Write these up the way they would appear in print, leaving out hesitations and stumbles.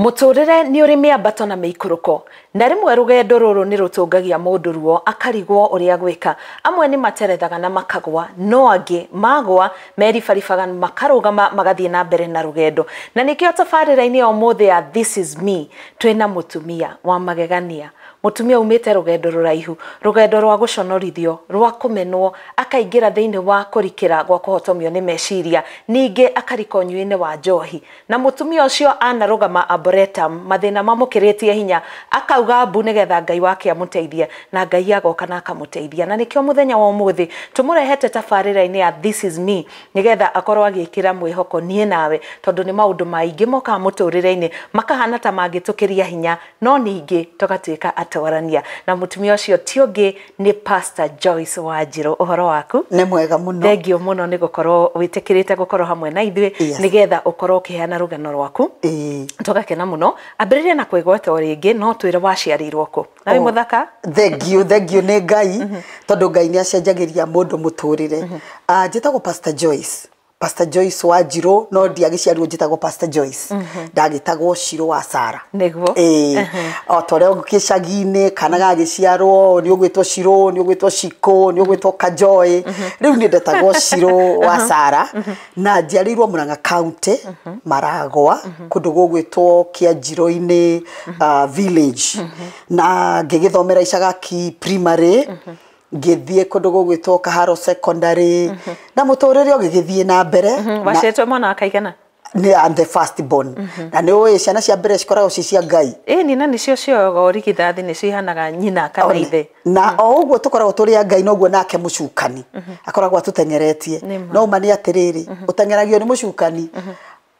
Muturire ni uri miambato na miikuruko na rimwe rugendo ruru ni rutungagia mundu ruo akarigwo uria gwika. Amwe ni materethaga na makagwa, no angi magwa meribaribaga makarugama magathie na mbere na rugendo. Na nikio tabarira-ini ya umuthi ya This Is Me twina mutumia wa magegania, mutumia umite rugendo ruraihu, rugendo rwa guconorithio, rwa kumenwo, akaingira thiini wa kurikira gwa kuhotomio ni meciria, ningi akarika unyui-ini wa njohi. Na mutumia ucio anarugama Arboretum mathina mamukiritie hinya, akauga mbu nigetha Ngai wake amuteithie, na Ngai agoka na akamuteithia. Na nikio muthenya wa umuthi tumurehete tabarira-ini ya This Is Me nigetha akorwo agikira mwihoko nie nawe, tondu ni maundu maingi mokaga muturire-ini makahana ta mangitukiria hinya, no ningi tugatuika atwarania. Na mutumia ucio ti ungi ni Pastor Joyce Wanjiru. Uhoro waku? Ni mwega muno. Thengio muno ni gukorwo witikirite gukorwo hamwe na ithuĩ nigetha ukorwo ukiheana rugano rwaku. Tugakena muno. Ambĩrĩria na kwĩgweta o rĩngĩ, no twĩre waciarĩirwo kũ? Na wĩ mũthaka? Thengio, thengio nĩ Ngai, tondũ Ngai nĩ acenjagĩria mũndũ mũtũrĩre. Njĩtagwo Pastor Joyce. Pastor Joyce Wanjiru, no ndiagĩciarirwo njĩtagwo Pastor Joyce. Ndagĩtagwo Shiro wa Sara. Nĩguo. O ta ũrĩa gĩcagi-inĩ kana gagĩciarwo nĩ ũgwĩtwo Shiro, nĩ ũgwĩtwo Shiko, nĩ ũgwĩtwo Kajoy. Rĩu niĩ ndetagwo Shiro wa Sara. Na njiarĩirwo Murang'a County, Maragwa, kũndũ gũgwĩtwo Kĩanjirũ-inĩ village. Na ngĩgĩthomera Icagaki primary, ngĩthiĩ kũndũ gũgwĩtwo Kaharo secondary, na mũtũrĩre ũgĩgĩthiĩ na mbere. Waciarĩtwo mwana wa kaigana? Nĩ I'm the first born. Na nĩ ũĩ ciana cia mbere cikoragwo ci cia Ngai. Ĩni, na nĩcio cioyaga ũrigithathi, nĩcio ihanaga nyina kana ithe. Na o ũguo tũkoragwo tũrĩ a Ngai, noguo nake mũcukani akoragwo atũteng'eretie. No ma nĩ atĩrĩrĩ, ũteng'eragio nĩ mũcukani,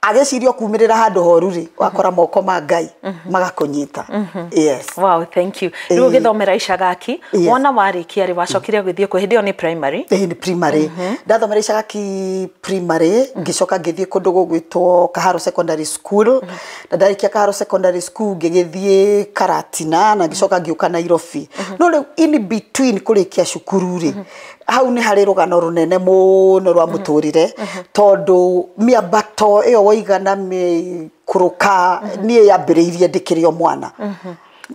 agĩciria kumĩrĩra handũ horu rĩ, wakora moko ma Ngai magakũnyita. Yes. Wow, thank you. Rĩu ũgĩthomera Icagaki, wona warĩkia rĩ, wacokire gũthiĩ kũ? Hĩndĩ ĩyo nĩ primary? Ĩĩ, nĩ primary. Ndathomera Icagaki primary, ngĩcoka ngĩthiĩ kũndũ gũgwĩtwo Kaharo Secondary School. Na ndarĩkia Kaharo Secondary School ngĩgĩthiĩ Karatina, na ngĩcoka ngĩũka Nairobi. No rĩu in between kũrĩkia cukuru rĩ, hau nĩ harĩ rũgano rũnene mũno rwa mũtũrĩre, tondũ mĩambato ĩyo woiga na mĩikũrũka niĩ yambĩrĩirie ndĩkĩrĩ o mwana.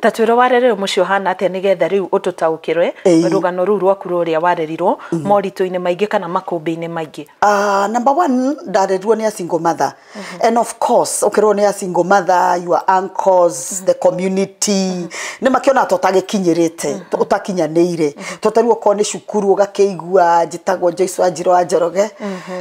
Ta twĩre warerirwo mũciĩ ũhana atĩa nĩgetha rĩu ũtũtaũkĩrwe rũgano rũu rwaku rũrĩa warerirwo moritũ-inĩ maingĩ kana makũmbĩ-inĩ maingĩ. Number one, ndarerirwo nĩ a single mother. And of course, ũkĩrwo nĩ a single mother, your uncles, the community, nĩ makĩona ta ũtagĩkinyĩrĩte, ũtakinyanĩire. To ta rĩu okorwo nĩ cukuru ũgakĩigua njĩtagwo Joyce Wanjiru wa Njoroge,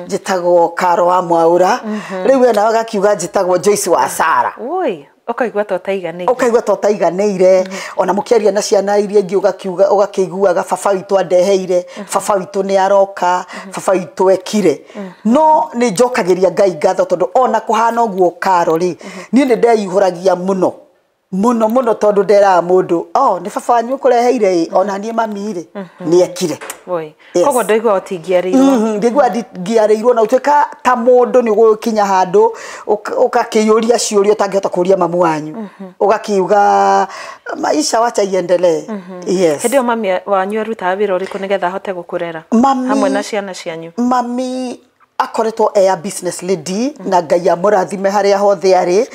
njĩtagwo Karo wa Mwaũra. Rĩu we nawe ũgakiuga njĩtagwo Joyce wa Sara. Oi, ũkaigua ta ũtaiganĩire. Ũkaigua ta ũtaiganĩire. Ona mũkĩaria na ciana iria ingĩ ũgakiuga, ũgakĩiguaga baba witũ andeheire, baba witũ nĩ aroka, baba witũ ekire. No nĩ njokagĩria Ngai ngatho tondũ ona kũhana ũguo Karo rĩ, niĩ nĩ ndeihũragia mũno mũno mũno, tondũ nderaga mũndũ, oh, nĩ baba wanyu ũkũreheire ĩ, ona niĩ mami rĩ, nĩ ekire. Koguo ndũigua ũtingĩarĩirwo? Ndĩigua ndingĩarĩirwo, na ũtuĩka ta mũndũ nĩ ũgũkinya handũ ũgakĩyũria ciũria ũtangĩhota kũria mamu wanyu, ũgakiuga maisha wacha iendelee. Yes. Hĩndĩ ĩyo mami wanyu arutaga wĩra ũrĩkũ nĩgetha ahote gũkũrera hamwe na ciana cianyu? Mami akoretwo e a business lady, na Ngai amũrathime harĩa hothe arĩ.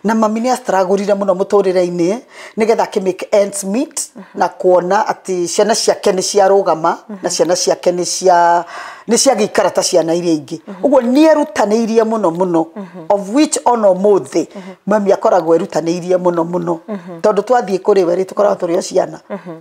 Na mami nĩ astragũrire mũno mũtũrĩre-inĩ nĩgetha akĩ make ends meet, na kuona atĩ ciana ciake nĩ ciarũgama, na ciana ciake nĩ ciagĩikara ta ciana iria ingĩ. Ũguo nĩ erutanĩirie mũno mũno, of which ona ũmũthĩ mami akoragwo erutanĩirie mũno mũno, tondũ twathiĩ kũrĩ we rĩ, tũkoragwo tũrĩ o ciana.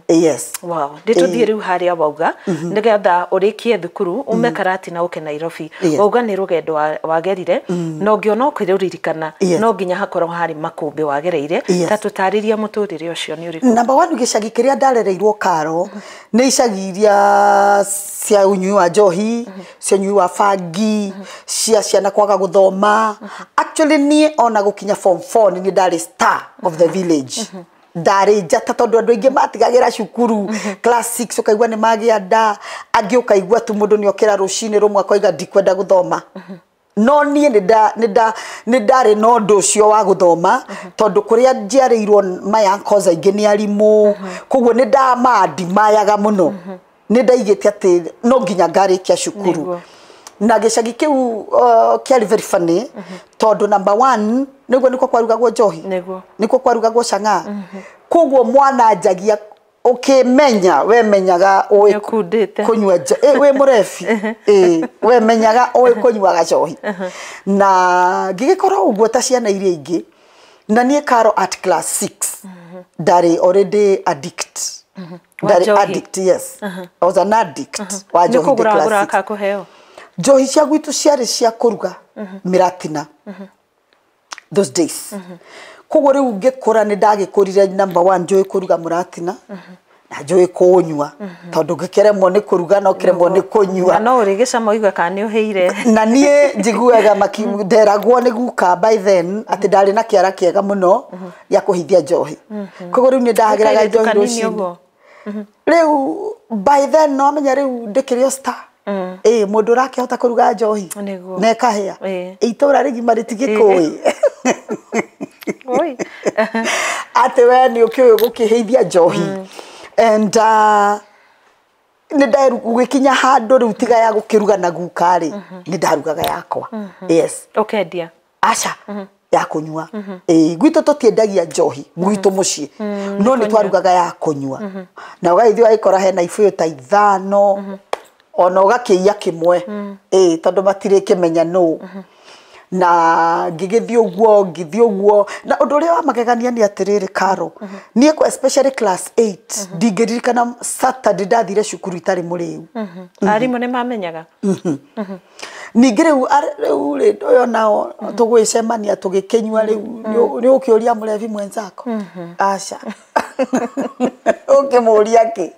Yes. Wow. Ndĩtũthiĩ rĩu harĩa wauga nĩgetha ũrĩkie thukuru ume Karatina ũke Nairobi. Wauga nĩ rũgendo wagerire, na ũngĩona ũkĩrũririkana no nginya hakorwo harĩ makũmbĩ wagereire. Ta tũtarĩrie mũtũrĩre ũcio nĩ ũrĩkũ? Number one, gĩcagi kĩrĩa ndarereirwo Karo nĩ icagi iria cia ũnyui wa njohi, cia ũnyui wa bangi, cia ciana kwaga gũthoma. Actually niĩ ona gũkinya form 4 nĩ ndarĩ star of the village. Ndarĩ njata tondũ andũ aingĩ matigagĩra cukuru class 6 ũkaigua nĩ magĩa nda, angĩ ũkaigua tu mũndũ nĩ okĩra rũcinĩ rũmwe akoiga ndikwenda gũthoma. No niĩ nĩ ndarĩ na ũndũ ũcio wa gũthoma, tondũ kũrĩa njiarĩirwo my uncles aingĩ nĩ arimũ, koguo nĩ ndamaandimayaga mũno. Nĩ ndaigĩte atĩ no nginya ngarĩkia cukuru. Na gĩcagi kĩu kĩarĩ very funny, tondũ number one Nĩguo nĩkuo kwarugagwo njohi, nĩkuo kwarugagwo cang'aa. Koguo mwana njagia ũkĩmenya we menyaga ũĩ kũnyua wĩ mũrebi, we menyaga ũĩ kũnyuaga njohi. Na ngĩgĩkorwo ũguo ta ciana iria ingĩ. Na niĩ Karo at class 6 ndarĩ already addict. Ndarĩ addict, yes. I was an addict wa njohi ndĩ class 6. Njohi cia gwitũ ciarĩ cia kũruga mĩratina those days. Koguo rĩu ngĩkũra nĩ ndagĩkũrire number 1 njũĩ kũruga mũratina na njũĩ kũnyua, tondũ ngĩkĩremwo nĩ kũruga no kĩremwo nĩ kũnyua. Na no ũrĩgĩcama ũigue kana nĩ ũhĩire. Na niĩ njiguaga nderagwo nĩ guka by then atĩ ndarĩ na kĩara kĩega mũno gĩa kũhithia njohi. Koguo rĩu nĩ ndahagĩraga njohi rũcinĩ. Rĩu by then no amenya rĩu ndĩkĩrĩ o star. Mũndũ ũrakĩhota kũruga njohi na ĩkahĩa, itũra rĩgima rĩtigĩkũĩ atĩ we nĩ ũkĩũĩ gũkĩhĩithia njohi. And nĩ gũgĩkinya handũ rĩu tiga ya gũkĩruga na guka rĩ, nĩ ndarugaga yakwa. Yes. Ũkendia? Aca, ya kũnyua. Gwitũ tũtiendagia njohi gwitũ mũciĩ, no nĩ twarugaga ya kũnyua. Na ũgagĩthiĩ ũgagĩkora hena ibũyũ ta 5, ona ũgakĩiya kĩmwe, tondũ matirĩkĩmenya nũ. Na ngĩgĩthiĩ ũguo, ngĩthiĩ ũguo. Na ũndũ ũrĩa wa magegania nĩ atĩrĩrĩ Karo, niĩ especially class 8 ndingĩririkana Saturday ndathire cukuru itarĩ mũrĩu. Arimũ nĩ mamenyaga? Ningĩ rĩu rĩ ũyũ nao tũgwĩcemania tũgĩkĩnyua rĩu nĩ ũkĩũria mũrebi mwenzako? Aca. Ũkĩmũria kĩ?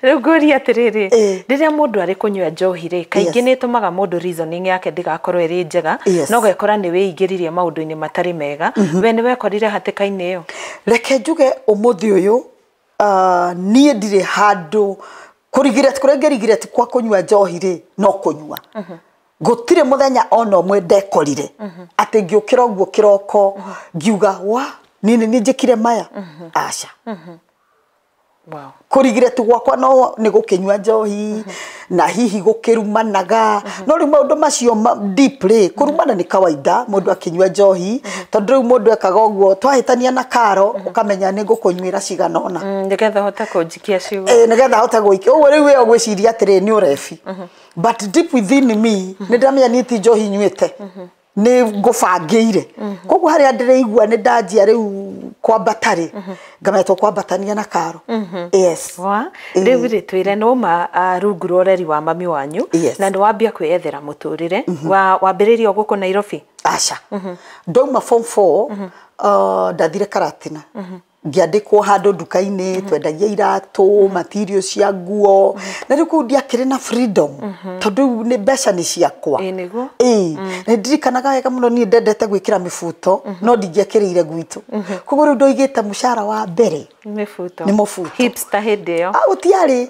Rĩu ngũria atĩrĩrĩ, rĩrĩa mũndũ arĩ kũnyua njohi rĩ, kaingĩ nĩ ĩtũmaga mũndũ reasoning yake ndĩgakorwo ĩrĩ njega, no ũgekora nĩ wĩingĩririe maũndũ-inĩ matarĩ mega. We nĩ wekorire hatĩka-inĩ ĩyo? Reke njuge ũmũthĩ ũyũ, niĩ ndirĩ handũ kũrigret, kũrĩa ngĩrigret kwa kũnyua njohi rĩ, no kũnyua. Gũtirĩ mũthenya ona ũmwe ndekorire atĩ ngĩũkĩra ũguo kĩroko ngiuga wa niĩ nĩ njĩkire maya. Aca. Kũrigret gwakwa no nĩ gũkĩnyua njohi na hihi gũkĩrumanaga. No rĩu maũndũ macio deep rĩ, kũrumana nĩ kawaida mũndũ akĩnyua njohi, tondũ rĩu mũndũ ekaga ũguo twahĩtania na Karo ũkamenya nĩ ngũkũnyuĩra cigana ũna, nĩgetha ũhote kũnjikia ciugo. Nĩgetha hote gũikia ũguo. Rĩu we ũgwĩciria atĩrĩ nĩ ũrebi, but deep within me nĩ ndĩramenya niĩ ti njohi nyuĩte, nĩ ngũbangĩire. Koguo harĩa ndĩraigua nĩ ndanjia rĩu kwambata rĩ, ngamenya tũkwambatania na Karo. Yes. Rĩu rĩ twĩre nĩwauma rungu rwa ũreri wa mami wanyu, na nĩwambia kwĩyethera mũtũrĩre. Wambĩrĩria o gũkũ Nairobi? Aca. Ndauma form 4 ndathire Karatina. Ngĩandĩkwo handũ nduka-inĩ twendagia iratũ, material cia nguo. Na rĩu kũu ndiakĩrĩ na freedom, tondũ nĩ mbeca nĩ ciakwa. Nĩ ndirikanaga wega mũno niĩ ndendete gwĩkĩra mĩbuto, no ndingĩakĩrĩire gwitũ. Koguo rĩu ndoigĩte mũcara wa mbere nĩ mũbuto. Hipster hĩndĩ ĩyo? Gũtiarĩ.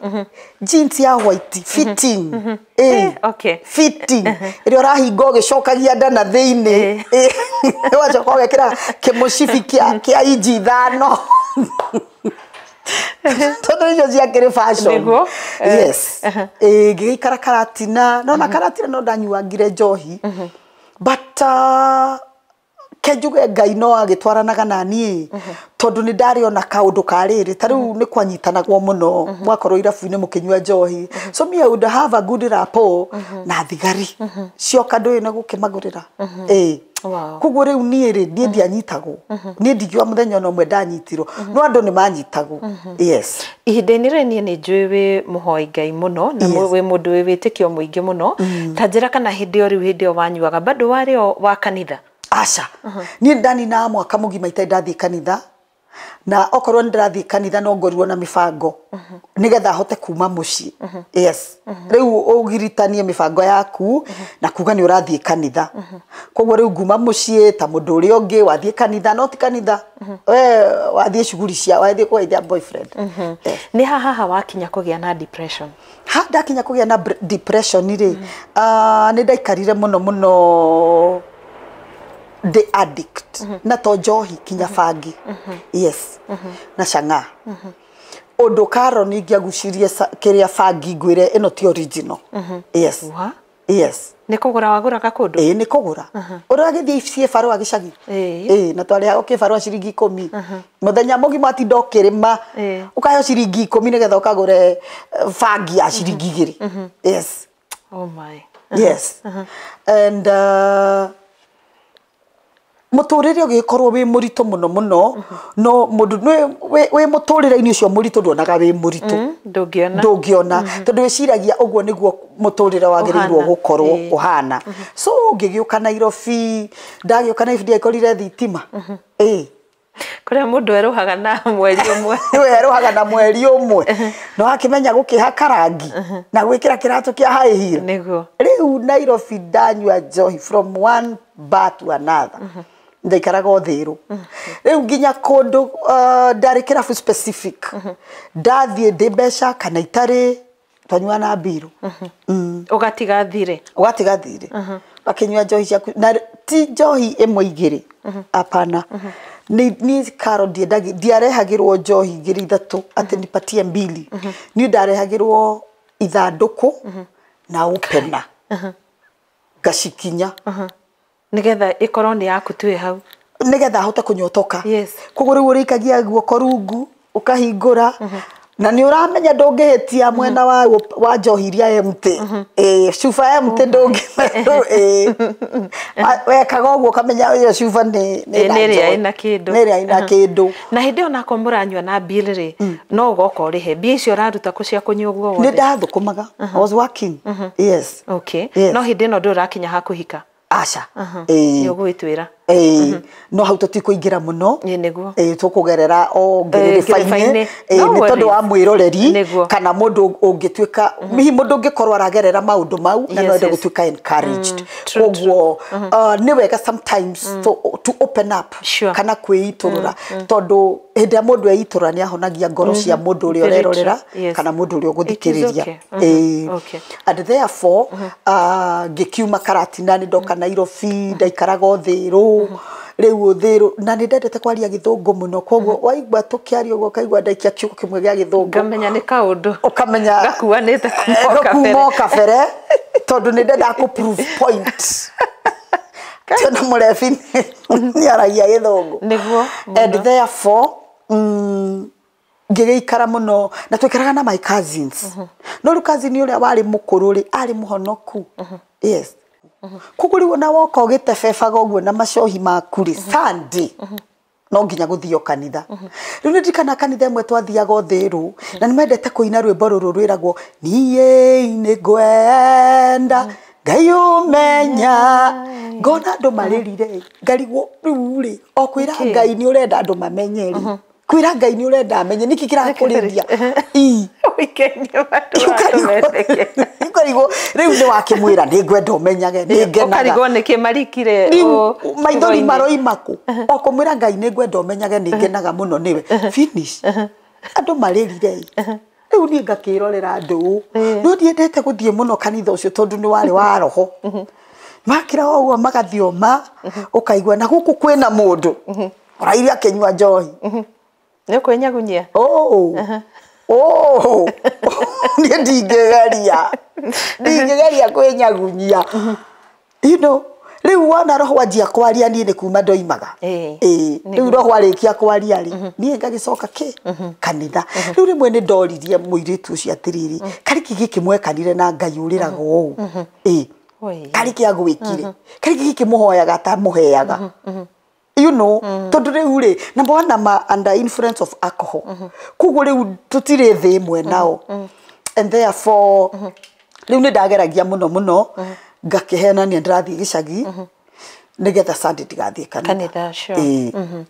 Jeans ya white fitting. Fitting ĩrĩa ũrahinga ũgĩcokagia nda na thĩinĩ, ũgacoka ũgekĩra kĩmũcibi kĩa inji 5. Tondũ icio ciakĩrĩ fashion. Yes. Ngĩgĩikara Karatina, no na Karatina no ndanyuangire njohi. But ke njuge Ngai no agĩtwaranaga na niĩ, tondũ nĩ ndarĩ ona kaũndũ ka rĩrĩ, ta rĩu nĩ kwanyitanagwo mũno, mwakorwo irabu-inĩ mũkĩnyua njohi. So me I would have a good rapport na thigari cioka ndũĩ na gũkĩmagũrĩra. Koguo rĩu niĩ rĩ, niĩ ndianyitagwo. Niĩ ndingiuga mũthenya ona ũmwe ndanyitirwo, no andũ nĩ manyitagwo. Yes. Ihinda-inĩ rĩrĩ niĩ nĩ njũĩ wĩ mũhoi Ngai mũno, na wĩ mũndũ wĩ wĩtĩkio mũingĩ mũno. Ta njĩra kana hĩndĩ ĩyo rĩu hĩndĩ ĩyo wanyuaga bado warĩ o wa kanitha? Aca. Niĩ ndaninaga mwaka mũgima itarĩ ndathiĩ kanitha, na okorwo nĩ ndĩrathiĩ kanitha no ngorirwo na mĩbango nĩgetha hote kuma mũciĩ. Yes. Rĩu ũgiritanie mĩbango yaku na kuga nĩ ũrathiĩ kanitha. Koguo rĩu nguma mũciĩ ta mũndũ ũrĩa ũngĩ wathiĩ kanitha, no ti kanitha, we wathiĩ cuguri cia, wathiĩ kũgeithia boyfriend. Nĩ haha wakinya kũgĩa na depression? Ha ndakinya kũgĩa na depression rĩ, nĩ ndaikarire mũno mũno the addict, na to njohi kinya bangi. Yes. Na cang'aa. Ũndũ Karo ningĩagucirie kĩrĩa bangi ngwĩre ĩno ti original. Yes. Yes. Nĩ kũgũra wagũraga kũndũ? Ĩĩ nĩ kũgũra. Ũragĩthiĩ ciĩbarũa gĩcagi. Ĩĩ na twarĩhaga kĩbarũa ciringi 10. Mũthenya mũgima atinda ũkĩrĩma. Ũkaheo ciringi 10 nĩgetha ũkagũre bangi ya ciringi 2. Yes. Oh my. Yes. And mũtũrĩre ũgĩkorwo wĩ mũritũ mũno mũno, no mũndũ wĩ mũtũrĩre-inĩ ũcio mũritũ nduonaga wĩ mũritũ. Ndũngĩona. Tondũ wĩciragia ũguo nĩguo mũtũrĩre wagĩrĩirwo gũkorwo ũhana. So ngĩgĩũka Nairobi, ndagĩũka Nairobi ndiakorire thitima. Ĩĩ. Kũrĩa mũndũ erũhaga na mweri ũmwe. Erũhaga na mweri ũmwe. No akĩmenya gũkĩhaka rangi na gwĩkĩra kĩratũ kĩa high heel. Nĩguo. Rĩu Nairobi ndanyua njohi from one bar to another. Ndaikaraga Ũthĩrũ. Rĩu nginya kũndũ ndarĩ kĩrabu specific. Ndathiĩ ndĩ mbeca kana itarĩ, twanyua na mbirũ. Ũgatiga thirĩ. Ũgatiga thirĩ. Ũgakĩnyua njohi ciaku. Na ti njohi ĩmwe igĩrĩ. Hapana. Ni Karo ndiarehagĩrwo njohi igĩrĩ ithatũ atĩ nipatie mbili. Niĩ ndarehagĩrwo ithandũkũ na opener. Ngacikinya. Nĩgetha ĩkorwo nĩ yaku tu ĩ hau. Nĩgetha ahote kũnyotoka. Yes. Koguo rĩu ũrĩikagia guoko rungu ũkahingũra na nĩ ũramenya ndũngĩhĩtia mwena wa njohi iria empty. Cuba empty ndũngĩ. Wekaga ũguo ũkamenya ĩyo cuba nĩ ĩrĩa ĩna kĩndũ. Nĩ ĩrĩa ĩna kĩndũ. Na hĩndĩ ĩyo nakorwo mũranyua na bill rĩ, no ũgoka ũrĩhe. Mbia icio ũraruta kũ cia kũnyua ũguo wothe? Nĩ ndathũkũmaga. I was working. Yes. Okay. No hĩndĩ ĩno ndũrĩ ũrakinya ha kũhika? Aca. Nĩ ũgũgĩtwĩra. No hau tũtikũingĩra mũno. Nĩguo. Tũkũgerera o ngĩrĩrĩba-inĩ. Nĩ tondũ wa mwĩroreri kana mũndũ ũngĩtuĩka hihi mũndũ ũngĩkorwo aragerera maũndũ mau na no ende gũtuĩka encouraged. Koguo nĩ wega sometimes to open up kana kwĩitũrũra tondũ hĩndĩ ĩrĩa mũndũ eitũrũra nĩ ahonagia ngoro cia mũndũ ũrĩa ũrerorera kana mũndũ ũrĩa ũgũthikĩrĩria. And therefore ngĩkiuma Karatina nĩ ndoka Nairobi, ndaikaraga Ũthĩrũ. Rĩu Ũthĩrũ na nĩ ndendete kwaria gĩthũngũ mũno, koguo waigua tũkĩaria ũguo ũkaigua ndaikia kiugo kĩmwe gĩa gĩthũngũ ngamenya nĩ kaũndũ, ũkamenya gakuanĩte kuma o kabere tondũ nĩ ndendaga kũ prove point. Tondũ mũrebi nĩ aragia gĩthũngũ. Nĩguo. And therefore ngĩgĩikara mũno na twaikaraga na my cousins. No rĩu cousin ũrĩa warĩ mũkũrũ rĩ, arĩ mũhonoku. Yes. Koguo rĩu ona woka ũgĩtebebaga ũguo na macohi maku rĩ, Sunday no nginya gũthio kanitha. Rĩu nĩ ndirikana kanitha ĩmwe twathiaga Ũthĩrũ na nĩ mendete kũina rwĩmbo rũrũ rwĩragwo niĩ nĩ ngwenda Ngai ũmenya. Ngona andũ marĩrire ngarigwo rĩu rĩ, o kwĩra Ngai nĩ ũrenda andũ mamenye rĩ, kwĩra Ngai nĩ ũrenda amenye nĩkĩ kĩrakũrĩria. Ũkarigwo rĩu nĩ wakĩmwĩra nĩ ngwenda ũmenyage, nĩ ngenaga. Ũkarigwo nĩkĩ marikire maithori maroima kũ? O kũmwĩra Ngai nĩ ngwenda ũmenyage nĩ ngenaga mũno nĩwe. Finish. Andũ marĩrire. Rĩu niĩ ngakĩrorera andũ. No ndiendete gũthiĩ mũno kanitha ũcio tondũ nĩ warĩ wa roho. Makĩra ũguo magathioma ũkaigua na gũkũ kwĩna mũndũ ũrairia akĩnyua njohi. Nĩ ũkwĩnyagunyia? Niĩ ndingĩgeria. Ndingĩgeria kwĩnyagunyia. You know, rĩu wona roho wanjia kwaria niĩ nĩ kuma ndoimaga. Rĩu roho arĩkia kwaria rĩ, niĩ ngagĩcoka kĩ kanitha. Rĩu rĩmwe nĩ ndoririe mũirĩtu ũcio atĩrĩrĩ, karĩ kĩ gĩkĩ mwekanire na Ngai ũrĩraga ũũ? Karĩ kĩ agwĩkire? Karĩ kĩ gĩkĩ mũhoyaga atamũheaga? You know, tondũ rĩu rĩ, na mwana ma under influence of alcohol. Koguo rĩu tũtirĩ thĩ ĩmwe nao. And therefore rĩu nĩ ndageragia mũno mũno ngakĩhenania ndĩrathiĩ gĩcagi nĩgetha Sunday ndigathiĩ kanitha.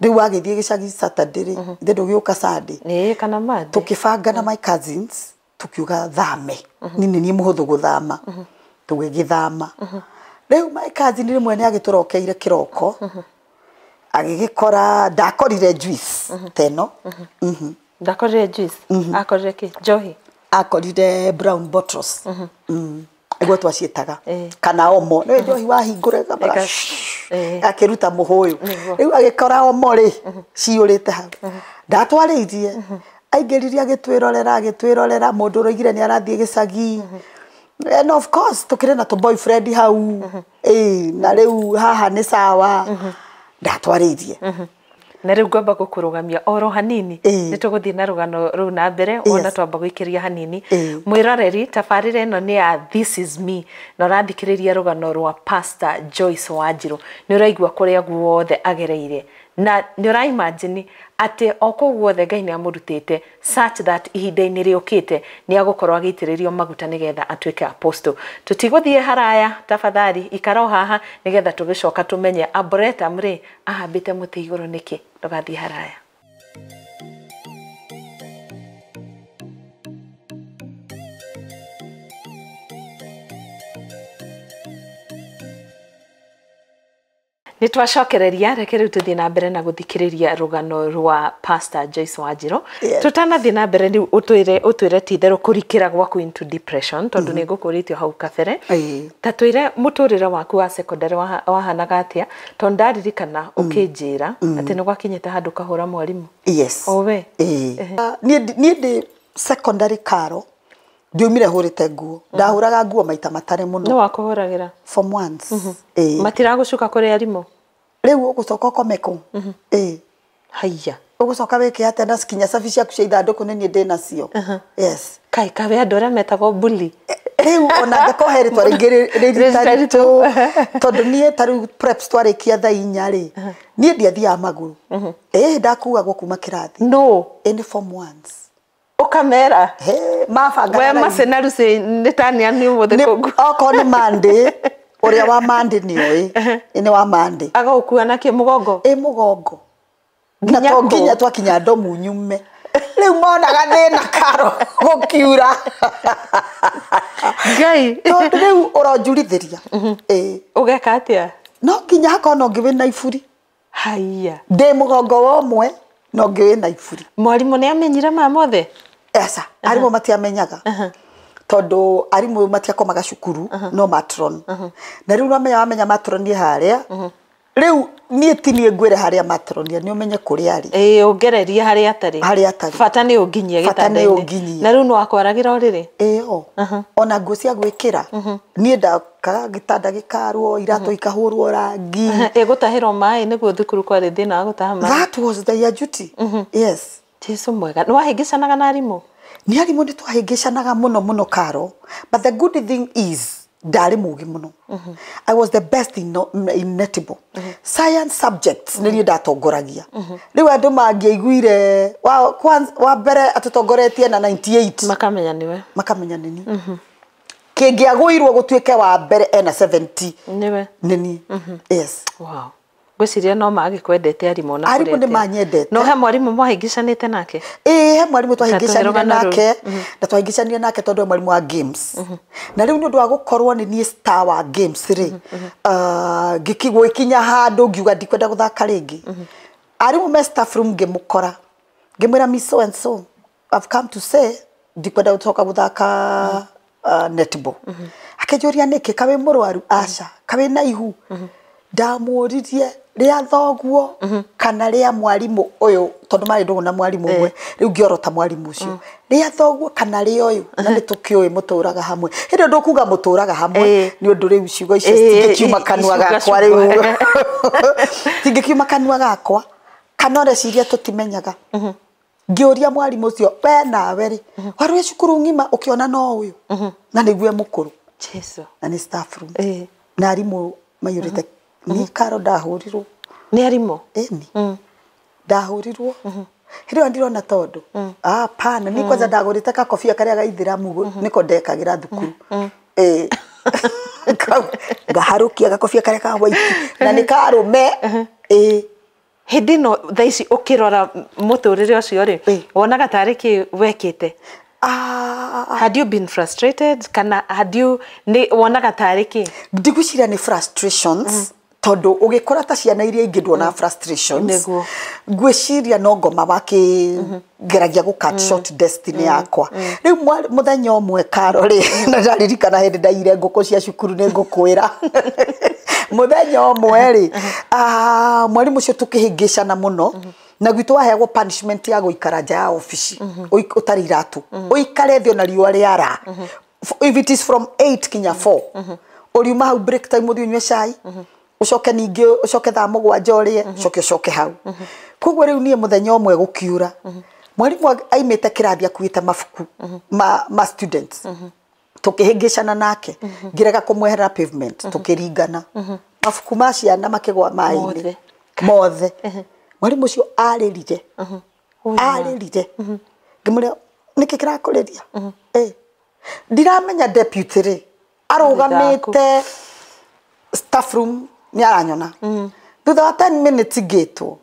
Rĩu wagĩthiĩ gĩcagi Saturday rĩ, ithe ndũgĩũka Sunday. Kana Monday. Tũkĩbanga na my cousins tukiuga thame. Niĩ nĩ niĩ mũhũthũ gũthama. Tũgĩgĩthama. Rĩu my cousin rĩmwe nĩ agĩtũrokeire kĩroko. Agĩgĩkora ndakorire juice teno. Ndakorire juice? Akorire kĩ? Njohi? Akorire brown bottles. Nĩguo twaciĩtaga. Kana omo. Nĩ njohi wahingũra akĩruta mũhũyũ. Rĩu agĩkora omo rĩ, ciyũrĩte hau. Ndatwarĩirie. Aingĩririe agĩtwĩrorera agĩtwĩrorera mũndũ ũroigire nĩ arathiĩ gĩcagi. And of course tukire na tu boyfriend hau na riu haha ni sawa ndatwaririe na riu ngwamba gukurugamia oro hanini ni tuguthie na rugano ruu na mbere ona twamba guikiria hanini mwiroreri tabarire ino ni ya This Is Me na urathikiriria rugano rwa Pastor Joyce Wanjiru ni uraigua kuria guothe agereire na ni uraimagine ati o kuu guothe Ngai ni amurutite such that ihinda-inĩ rĩũkĩte nĩ agũkorwo agĩitĩrĩrio maguta nĩgetha atuĩke apostle. Tũtigũthiĩ haraya tafadhali ikara o haha nĩgetha tũgĩcoka tũmenye Arboretum rĩ ahambĩte mũtĩ igũrũ nĩkĩ. Ndũgathiĩ haraya. Nĩ twacokereria reke rĩu tũthiĩ na mbere na gũthikĩrĩria rũgano rwa Pastor Joyce Wanjiru. Tũtanathiĩ na mbere rĩu ũtwĩre ti itherũ kũrikĩra gwaku into depression tondũ nĩ ngũkũrĩtio hau kabere. Ta twĩre mũtũrĩre waku wa secondary wahanaga atĩa tondũ ndaririkana ũkĩnjĩra atĩ nĩ gwakinyĩte handũ ũkahũra mwarimũ. Yes. O we. Niĩ ndĩ secondary karo ndiumire hũrĩte nguo ndahũraga nguo maita matare mũno. Nĩ wakũhũragĩra form ones. Matiragũcuka kũrĩ arimũ rĩu ũgũcoka ũkome kũ? Haiya ũgũcoka wĩke atĩa na kinya cabi ciaku cia ithandũkũ nĩ niĩ ndĩ nacio. Yes. Kai kawe andũ arĩa metagwo bully rĩu ona ngakorwo he rĩtwa rĩngĩ rĩritaritũ tondũ niĩ ta rĩu preps twarĩkia thaa inya rĩ niĩ ndiathiaga magũrũ ndakuagwo kuma kĩrathi no nĩ form ones ukamera mabanga we macena ruci nĩ tania nĩ ũmũthĩ kũngũ okorwo nĩ Monday ũrĩa wa Monday nĩ oĩ nĩ wa Monday agagũkua nakĩ mũgongo ĩ mũgongo na to nginya twakinya ndomu nyume rĩu monaga thĩna karo gũkiura Ngai tondũ rĩu ũronjurithĩria ũgeka atĩa no nginya hakorwo no ngĩ wĩna iburi haiya ndĩ mũgongo wa ũmwe no ngĩ wĩna iburi mwarimũ nĩ amenyire maya mothe aca arimũ matiamenyaga tondũ arimũ matiakomaga cukuru no matron na rĩu wamenya wamenya matron harĩa rĩu niĩ ti niĩ ngwĩre harĩa matron nĩ ũmenye kũrĩa arĩ ũngererie harĩa atarĩ harĩa atarĩ bata nĩ ũnginyie gĩtanda-inĩ na rĩu nĩ wakwaragĩra ũrĩrĩ ĩyo ona nguo cia gwĩkĩra niĩ ndakaga gĩtanda gĩkarwo iratũ ikahũrwo rangi ĩgũtahĩrwo maĩ nĩguo thukuru kwarĩ thĩna wa gũtaha maĩ that was their duty. Yes. Jesu mwega nĩ wahĩngĩcanaga na arimũ nĩ arimũ nĩ twahĩngĩcanaga mũno mũno karo but the good thing is ndarĩ mũgĩ mũno. I was the best in netball. Science subjects nĩ niĩ ndatongoragia rĩu andũ mangĩaiguire wa mbere atũtongoretie na 98 makamenya nĩwe makamenya nĩ niĩ kĩngĩagũirwo gũtuĩke wa mbere ena 70 nĩwe nĩ niĩ. Yes. Wow. Ngwĩciria no magĩkwendete arimũ na arimũ nĩ manyendete no he mwarimũ mwahĩngĩcanĩte nake he mwarimũ twahĩngĩcanire nake na twahĩngĩcanire nake tondũ mwarimũ wa games na rĩu nĩ ũndũ wa gũkorwo nĩ niĩ star wa games rĩ ngĩkinya handũ ngiuga ndikwenda gũthaka rĩngĩ arimũ me staff room ngĩmũkora ngĩmwĩra miss so and so I've come to say ndikwenda gũcoka gũthaka netball akĩnjũria nĩkĩ kaĩ mũrwaru aca kaĩ na ihu ndamũririe rĩa thoguo kana rĩa mwarimũ ũyũ tondũ marĩ ndũgũ na mwarimũ ũmwe rĩu ngĩorota mwarimũ ũcio rĩa thoguo kana rĩa ũyũ na nĩ tũkĩũĩ mũtũraga hamwe hĩndĩ ĩyo ndũkuga mũtũraga hamwe nĩ ũndũ rĩu ciugo icio citingĩkiuma kanua gakwa rĩu citingĩkiuma kanua gakwa kana ũreciria tũtimenyaga ngĩũria mwarimũ ũcio we nawe rĩ warĩ wĩ cukuru ng'ima ũkĩona no ũyũ na nĩguo mũkũrũ Jesu na nĩ staff room na arimũ maiyũrĩte ni karo ndahũrirwo nĩ arimũ ĩni ndahũrirwo hĩndĩ ĩyo ndirona tondũ hapana ni kwanza ndagũrĩte gakobia karĩa ga ithĩramu nĩko ndekagĩra thukuru ngaharũkia gakobia karĩa ka white na nĩ karũme hĩndĩ ĩno thaa ici ũkĩrora mũtũrĩre ũcio rĩ wonaga tarĩ kĩ wekĩte had you been frustrated kana had you nĩ wonaga tarĩ kĩ ndigwĩciria nĩ frustrations tondũ ũgĩkora ta ciana iria ingĩ nduona frustrations ngwĩciria no ngoma wakĩgeragia gũ cut short destiny yakwa rĩu mũthenya ũmwe karo rĩ na ndaririkana hĩndĩ ndaiyire ngũkũ cia cukuru nĩ ngũkwĩra mũthenya ũmwe rĩ mwarimũ ũcio tũkĩhĩngĩcana mũno na gwitũ waheagwo punishment ya gũikara nja ya obici ũtarĩ iratũ ũikare thĩ ona riũa rĩara If it is from 8 kinya 4, ũriuma hau break time ũthiĩ ũnyue cai, ũcoke ningĩ ũcoke thaa 7 ũrĩe, ũcoke ũcoke hau. Koguo rĩu niĩ mũthenya ũmwe gũkiura, mwarimũ aimĩte kĩrathi akuĩte mabuku ma students, tũkĩhĩngĩcana nake, ngĩrega kũmweherera pavement, tũkĩringana, mabuku ma ciana makĩgwa maĩ-inĩ mothe. Mwarimũ ũcio arĩrire, arĩrire, ngĩmũria nĩkĩ kĩrakũrĩria? Ndiramenya deputy rĩ arũgamĩte staff room nĩ aranyona. Thutha wa 10 minutes ngĩtwo,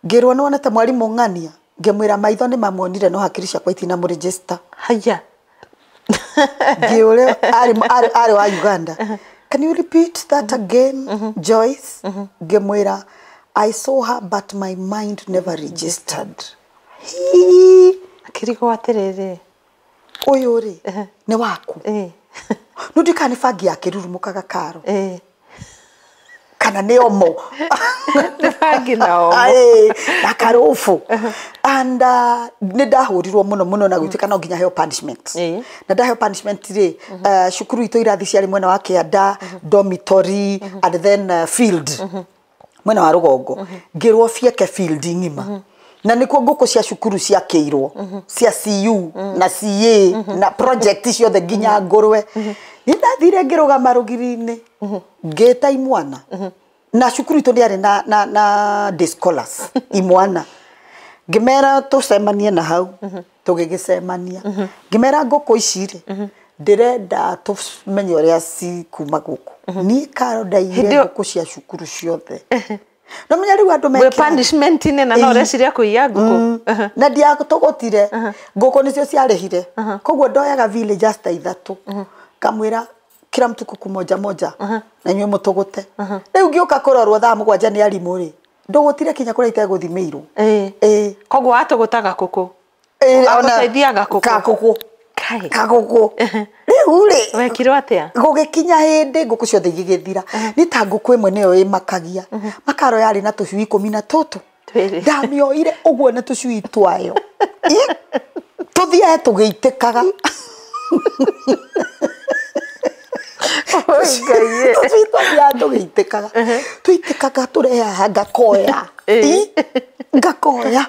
ngĩrwo nĩ wonete mwarimũ ng'ania, ngĩmwĩra maitho nĩ mamuonire no hakiri ciakwa itinamũregister. Haya. Ngĩũrĩa arĩ wa Uganda. Can you repeat that again, Joyce? Ngĩmwĩra I saw her but my mind never registered. Akĩrigwo atĩrĩrĩ, ũyũ rĩ nĩ waku? No ndika nĩ bangi ya kĩrurumũkaga karo kana nĩ omo. Nĩ bangi na omo. Na karũbũ. And nĩ ndahũrirwo mũno mũno na gwĩtuĩka no nginya heo punishment. Na ndaheo punishment rĩ, cukuru itũ irathi ciarĩ mwena wa kĩanda, dormitory and then field mwena wa rũgongo. Ngĩrwo bieke field ng'ima. Na nĩkuo ngũkũ cia cukuru ciakĩirwo, cia CU na CA na project ciothe nginya ngũrwe. Nĩ ndathire ngĩrũgama rũgiri-inĩ, ngĩta imwana. Na cukuru itũ ndĩarĩ na day scholars, imwana. Ngĩmera tũcemanie na hau, tũgĩgĩcemania. Ngĩmera ngũkũ ici rĩ, ndĩrenda tũmenye ũrĩa cikuma gũkũ. Niĩ karo ndaiyire ngũkũ cia cukuru ciothe. No menya rĩu andũ mekĩra punishment -inĩ na no ũreciria kũiya ngũkũ. Na ndiatũgũtire, ngũkũ nĩcio ciarĩhire. Koguo ndoyaga villagers ta 3, ngamwĩra kila mtu kuku moja moja, na inyuĩ mũtũgũte. Rĩu ngĩũka kũrorwo thaa 7 nĩ arimũ rĩ, ndũgũtire kinya kũrĩa itegũthimĩirwo. Koguo watũgũtaga kũkũ? Agũteithiaga kũkũ? Kakũkũ. Kagũkũ. Rĩu rĩ, wekirwo atĩa? Gũgĩkinya hĩndĩ ngũkũ ciothe igĩgĩthira. Nĩ ta ngũkũ ĩmwe nĩyo ĩmakagia. Makaro yarĩ na tũcui 13. Ndamĩoire ũguo na tũcui twayo. Tũthiae tũgĩitĩkaga. Tũcui twathiaga tũgĩitĩkaga. Tũitĩkaga tũrehaga ngakoya. Ngakoya.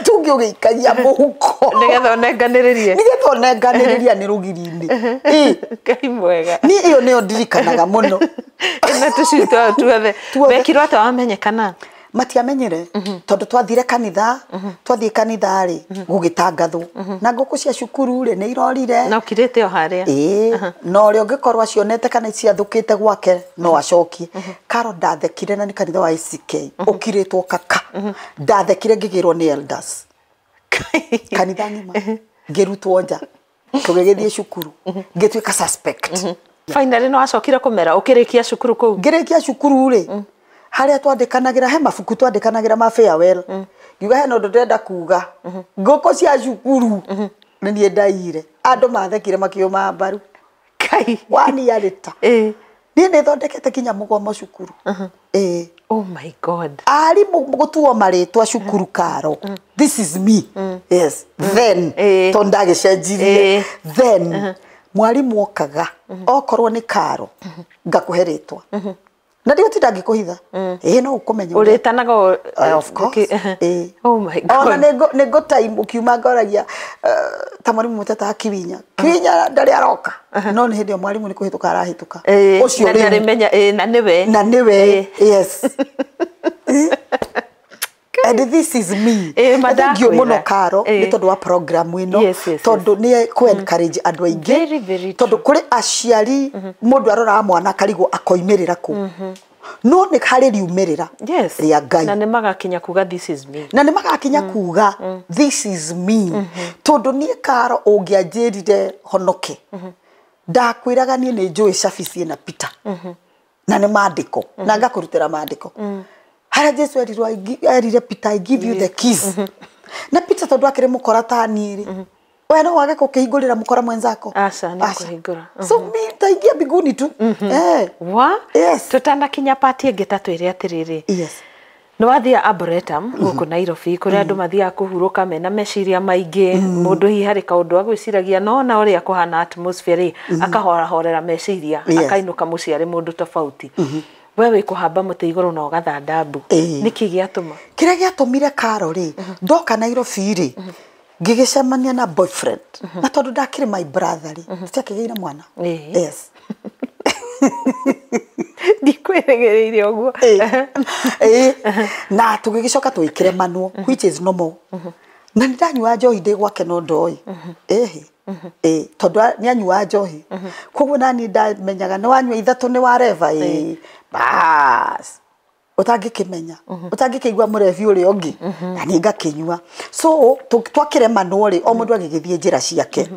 Tũngĩ ũgĩikagia mũhuko. Nĩgetha ũnenganĩrĩrie. Nĩgetha ũnenganĩrĩria nĩ rũgiri-inĩ. Ngai mwega. Niĩ ĩyo nĩyo ndirikanaga mũno. Ĩna tũcui twayo tuothe. Wekirwo atĩa wamenyekana? Matiamenyire, tondũ twathire kanitha, twathiĩ kanitha rĩ, gũgĩtangathwo. Na ngũkũ cia cukuru rĩ, nĩ irorire. Na ũkirĩte o harĩa. Ĩĩ, na ũrĩa ũngĩkorwo acionete kana ciathũkĩte gwake no acokie. Karo ndathekire na nĩ kanitha wa ACK, ũkirĩtwo kaka. Ndathekire ngĩgĩrwo nĩ elders. Kanitha ng'ima, ngĩrutwo nja, tũgĩgĩthiĩ cukuru, ngĩtuĩka suspect. Finally no acokire kũmera, ũkĩrĩkia cukuru kũu? Ngĩrĩkia cukuru rĩ, harĩa twandĩkanagĩra, he mabuku twandĩkanagĩra ma farewell. Ngiuga hena ũndũ ndĩrenda kuga, ngũkũ cia cukuru nĩ niĩ ndaiyire. Andũ mathekire makĩũma mbaru. Wani yarĩta. Niĩ nĩ thondekete kinya mũgomo cukuru. Oh my God. Arimũ gũtuo marĩtwa cukuru karo. This is me. Yes. Then tondũ ndagĩcenjirie. Then mwarimũ okaga okorwo nĩ karo ngakũhe rĩtwa. Na ndigotinda ngĩkũhitha. Ĩĩ no ũkũmenya. Ũrĩtanaga of course. Oh my God. Ona nĩ ngũ time ũkiuma ngoragia ta mwarimũ mũtetaga Kiwinya. Kiwinya ndarĩ aroka. No nĩ hĩndĩ ĩyo mwarimũ nĩ kũhĩtũka arahĩtũka. Ũcio rĩu. Na na nĩwe. Na nĩwe. Yes. And this is me. Thank you mũno Karo nĩ tondũ wa program ĩno, tondũ nĩ kũ encourage andũ aingĩ, tondũ kũrĩ aciari mũndũ aroraga mwana akarigwo akoimĩrĩra kũ. No nĩ harĩ riumĩrĩra rĩa Ngai. Na nĩ magakinya kuga this is me. Na nĩ magakinya kuga this is me. Tondũ niĩ Karo ũngĩanjĩrire honoke, ndakwĩraga niĩ nĩ njũĩ cabi ciĩna Peter. Na nĩ maandĩko, na ngakũrutĩra maandĩko. Harĩa Jesu erirwo erire Peter, I give you the keys. Na Peter tondũ akĩrĩ mũkora ta niĩ rĩ, we no wage gũkĩhingũrĩra mũkora mwenzako? Aca, nĩ kũhingũra. So mi taingia mbinguni tu. Wa? Yes. Tũtanakinya part ĩngĩ ta twĩre atĩrĩrĩ. Yes. Nĩ wathiĩ Arboretum gũkũ Nairobi kũrĩa andũ mathiaga kũhurũka mena meciria maingĩ, mũndũ hihi harĩ kaũndũ agwĩciragia, no ona ũrĩa kũhana atmosphere rĩ, akahorahorera meciria, akainũka mũciĩ arĩ mũndũ tofauti. We wĩ kũhamba mũtĩ igũrũ na ũgathanda mbu. Nĩkĩ gĩatũma? Kĩrĩa gĩatũmire Karo rĩ, ndoka Nairobi rĩ, ngĩgĩcemania na boyfriend, na tondũ ndakĩrĩ my brother rĩ, tũtiakĩgĩire mwana. Yes. Ndikwĩrĩgĩrĩire ũguo. Na tũgĩgĩcoka tũgĩkĩremanwo, which is normal. Na nĩ ndanyuaga njohi ndĩ gwake no ndoĩ. Ĩhĩ. Ĩĩ, tondũ nĩ anyuaga njohi. Koguo naniĩ ndamenyaga nĩ wanyua ithatũ nĩ wareba. Ĩĩ. Bas. Ũtangĩkĩmenya. Ũtangĩkĩigua mũrebi ũrĩa ũngĩ. Na niĩ ngakĩnyua. So twakĩremanwo rĩ, o mũndũ agĩgĩthiĩ njĩra ciake.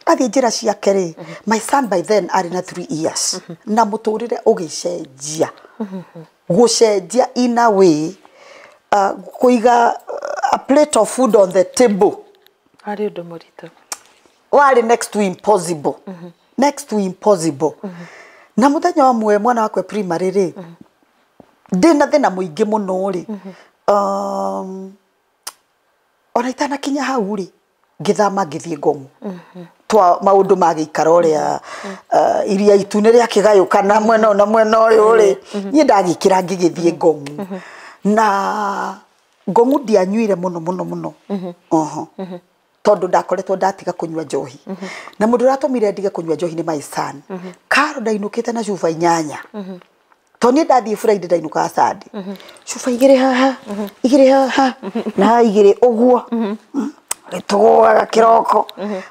Athiĩ njĩra ciake rĩ, my son by then arĩ na 3 years. Na mũtũrĩre ũgĩcenjia. Gũcenjia in a way, kũiga a plate of food on the table Harĩ ũndũ mũritũ. Warĩ next to impossible. Next to impossible. Na mũthenya ũmwe mwana wakwa primary rĩ, ndĩna thĩna mũingĩ mũno rĩ, ona itanakinya hau rĩ, ngĩthama ngĩthiĩ Ngong. Twa maũndũ ma gĩikaro ũrĩa iria itune rĩakĩgayũkana mwena ũyũ na mwena ũyũ rĩ, niĩ ndagĩkĩra ngĩgĩthiĩ Ngong. Na Ngong ndianyuire mũno mũno mũno. Oho. Tondũ ndakoretwo ndatiga kũnyua njohi. Na mũndũ ũrĩa watũmire ndige kũnyua njohi nĩ my son. Karo ndainũkĩte na cuba 8. Tondũ niĩ ndathiĩ Friday ndainũkaga Sunday. Cuba 2 haha, 2 haha, na haha 2 ũguo. Tũgũaga kĩroko.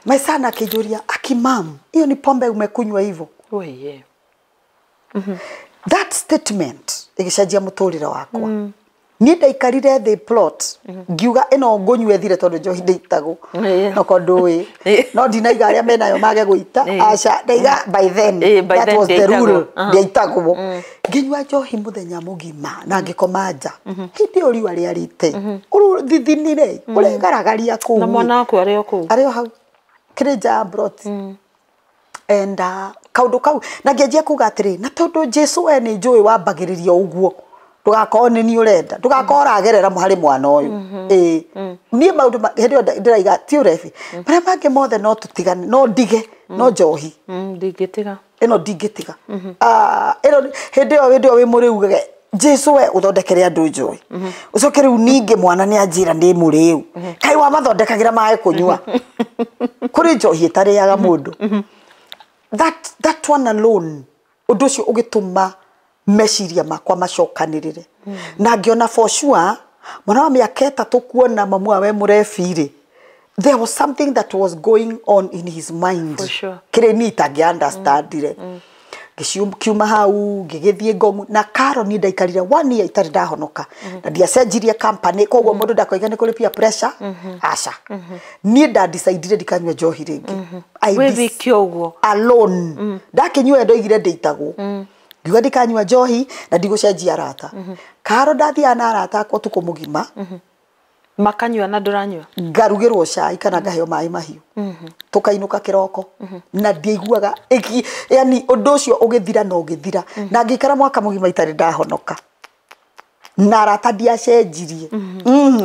My son akĩnjũria, "Aki mam, hiyo ni pombe umekunywa hivyo?" Oye. That statement ĩgĩcenjia mũtũrĩre wakwa. Niĩ ndaikarire thĩ plot, ngiuga ĩno ngũnyua ĩthire tondũ njohi ndĩitagwo. No ko ndũĩ. No ndinaiga arĩa menayo mage gũita. Aca, ndaiga by then. By That then was the rule. ndĩaitagwo. Ndĩaitagwo. Ngĩnyua njohi mũthenya mũgima na ngĩkoma nja. Hĩndĩ ĩyo riũa rĩarĩte. Ũrũthithinire, ũregaragaria kũu. Na mwana waku arĩ o kũu? Arĩ o hau. Kĩrĩ nja ya plot. And kaũndũ kau na ngĩanjia kuga atĩrĩ, na tondũ Jesu we nĩ njũĩ wambagĩrĩria ũguo, ndũgakorwo nĩ niĩ ũrenda, ndũgakorwo ũragerera harĩ mwana ũyũ. Ĩĩ. Niĩ maũndũ hĩndĩ ĩyo ndĩraiga ti ũrebi. Marĩa mangĩ mothe no tũtigane, no ndige, no njohi. Ndingĩtiga. Ĩno ndingĩtiga. Ĩno hĩndĩ ĩyo wĩ mũrĩu ugage, Jesu we ũthondekere andũ njohi. Ũcoke rĩu ningĩ mwana nĩ anjĩra ndĩ mũrĩu. Kaĩ wamathondekagĩra maĩ kũnyua. Kũrĩ njohi ĩtarĩaga mũndũ. That one alone, ũndũ ũcio ũgĩtũma meciria makwa macokanĩrĩre. Na ngĩona for sure, mwana wa mĩaka 3 kuona mamu we mũrebi rĩ, there was something that was going on in his mind. For sure. Kĩrĩa niĩ itangĩ understandire. Ngĩkiuma hau, ngĩgĩthiĩ Ngong, na Karo niĩ ndaikarire 1 year itarĩ ndahonoka. Na ndiacenjirie company, koguo mũndũ ndakoiga nĩ kũrĩ peer pressure. Aca. Niĩ nda-decidire ndikanyua njohi rĩngĩ. I Wĩ wiki ũguo? Alone. Ndakĩnyua ndoigire ndĩitagwo. Ngiuga ndikanyua njohi na ndigũcenjia arata. Karo ndathiaga na arata akwa ũtukũ mũgima. Makanyua na ndũranyua? Ngarugĩrwo cai kana ngaheo maĩ mahiũ. Tũkainũka kĩroko. Na ndiaiguaga yani ũndũ ũcio ũgĩthira na ũgĩthira. Na ngĩikara mwaka mũgima itarĩ ndahonoka. Na arata ndiacenjirie.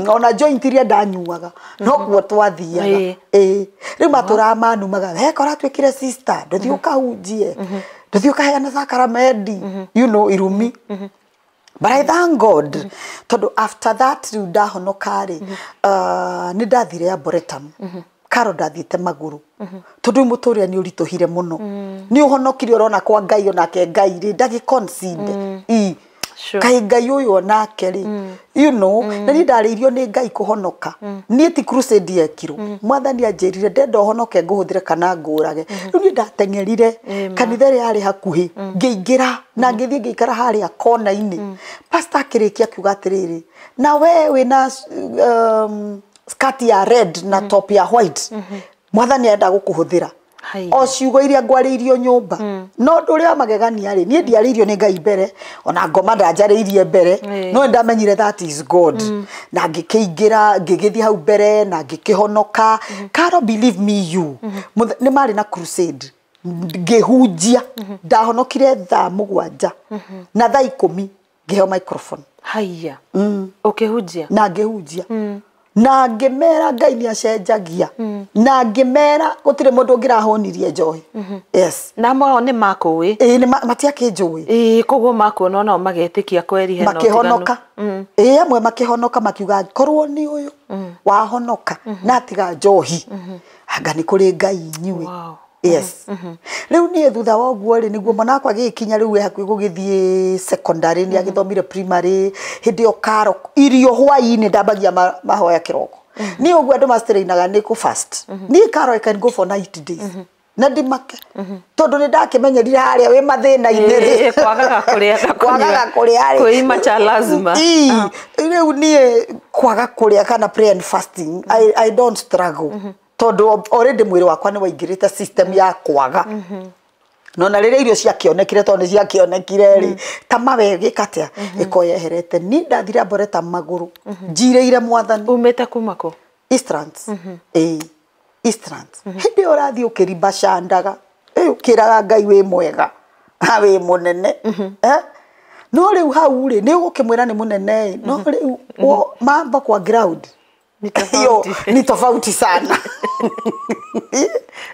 Ona joint iria ndanyuaga, no kuo twathiaga. Ĩĩ. Rĩu matũraga manumaga, he kora twĩkire sister, ndũthiĩ ũkahunjie. Ndũthiĩ ũkaheana sacrament, you know, irumi. But I thank God. Tondũ after that rĩu ndahonoka rĩ, nĩ ndathire Arboretum. Karo ndathiĩte magũrũ. Tondũ rĩu mũtũrĩre nĩ ũritũhire mũno. Nĩ ũhonokire ũrona kwa Ngai onake Ngai rĩ, ndagĩ concede. Sure. Kaĩ Ngai ũyũ onake rĩ, you know, na niĩ ndarĩirio nĩ Ngai kũhonoka. Niĩ ti crusade yekirwo. Mwathani anjĩrire ndenda ũhonoke ngũhũthĩre kana ngũrage. Rĩu niĩ ndateng'erire kanitha ĩrĩa yarĩ hakuhĩ, ngĩingĩra na ngĩthiĩ ngĩikara harĩa kona-inĩ. Pastor akĩrĩkia akiuga atĩrĩrĩ, na we wĩna skirt ya red na top ya white, Mwathani arenda gũkũhũthĩra. O ciugo iria ngwarĩirio nyũmba. No ũndũ ũrĩa wa magegania rĩ, niĩ ndiarĩirio nĩ Ngai mbere, ona ngoma ndanjarĩirie mbere, no nĩndamenyire that is God. Na ngĩkĩingĩra, ngĩgĩthiĩ hau mbere na ngĩkĩhonoka. Karo, believe me you, nĩ marĩ na crusade. Ngĩhunjia, ndahonokire thaa 7 na thaa 10 Ngĩheo microphone. Haiya. Ũkĩhunjia? Na ngĩhunjia. Na ngĩmera Ngai nĩ acenjagia. Na ngĩmera gũtirĩ mũndũ ũngĩrahũnirie njohi. Yes. Na amwe ao nĩ makũĩ. Ĩĩ nĩ matiakĩnjũĩ. Ĩĩ koguo makuona onao magetĩkia kweri hena ũtiganu. Makĩhonoka. Ĩĩ amwe makĩhonoka makiuga korwo nĩ ũyũ wahonoka na atiga njohi. Anga nĩ kũrĩ Ngai inyuĩ. Wow. Yes. Rĩu niĩ thutha wa ũguo rĩ nĩguo mwana wakwa agĩkinya rĩu hakuhĩ gũgĩthiĩ secondary nĩ agĩthomire primary hĩndĩ ĩyo karo irio hwaĩ-inĩ ndambagia mahoya kĩroko. Niĩ ũguo andũ mastrainaga nĩ kũ fast. Niĩ karo I can go for 90 days. Na ndimake. Tondũ nĩ ndakĩmenyerire harĩa wĩ mathĩna-inĩ rĩ. Kwagaga kũrĩa na kũnyua. Kwagaga kũrĩa rĩ. Kwĩima cha lazima. Rĩu niĩ kwaga kũrĩa kana prayer and fasting I don't struggle. Tondũ already mwĩrĩ wakwa nĩ waingĩrĩte system ya kwaga. No na rĩrĩa irio ciakĩonekire tondũ nĩ ciakĩonekire rĩ ta mawe gĩka atĩa ĩko yeherete. Niĩ ndathire mboreta magũrũ njirĩire mwathani. Umĩte kuma kũ? Eastlands. Ĩĩ Eastlands. Hĩndĩ ĩyo ũrathiĩ ũkĩrimbacandaga ũkĩraga Ngai wĩ mwega na wĩ mũnene. No rĩu hau rĩ nĩ ũgũkĩmwĩra nĩ mũnene no rĩu mamba kwa ground ni tofauti sana.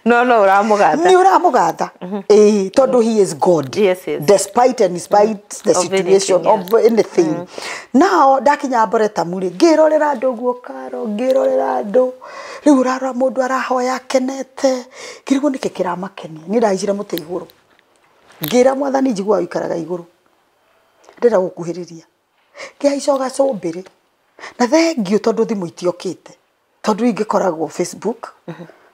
No no ũramũgatha. Nĩ ũramũgatha. Ĩĩ tondũ he is God. Yes, yes. Despite and in spite the Of situation anything, of anything. Now ndakinya Mboretamu rĩ ngĩrorera andũ guo karo ngĩrorera andũ rĩu ũrarora mũndũ arahoya akenete ngĩrigwo nĩkĩ kĩramakenia. Niĩ ndahaicire mũtĩ igũrũ ngĩra mwathani njiguaga ũikaraga igũrũ ndĩrenda gũkuhĩrĩria ngĩhaica gacũmbĩrĩ na thengiũ tondũ thimũ itiokĩte tondũ ingĩkoragwo Facebook